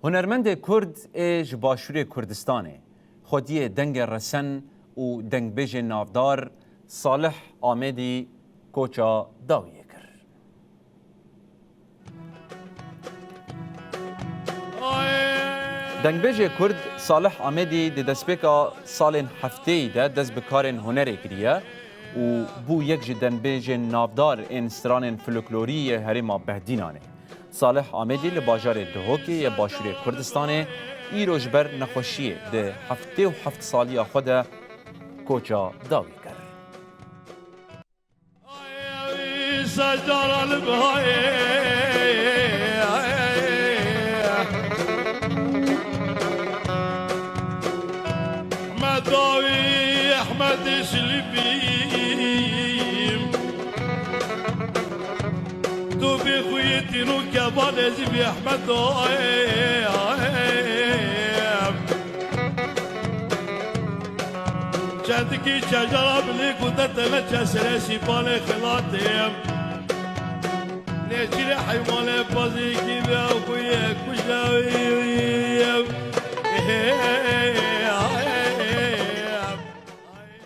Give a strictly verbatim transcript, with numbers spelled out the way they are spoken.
Hunermendê Kurd ê ji Başûrê Kurdistanê, xwediyê dengê resen û dengbêjê navdar Salih Amêdî koça dawiyê kir. Dengbêjê Kurd Salih Amêdî di destpêka salên heftêyî de dest bi karên hunerê kiriye û bû yek ji dengbêjên navdar ên stranên folklorî yê herêma Behdînanê. Salih Amêdî li bajarê Duhokê yê Başûrê Kurdistanê îro ji ber nexweşiyê di heftê û heft saliya xwe de koça dawî kir. Tu bê xuyê tîn û kevan, ez bê Ehmed, ay, ay. Çendikî çejara bilê ku te tele çesere sîpanê xilatê. Nêçîrê heywanê pazîkî be xuyê kujewî.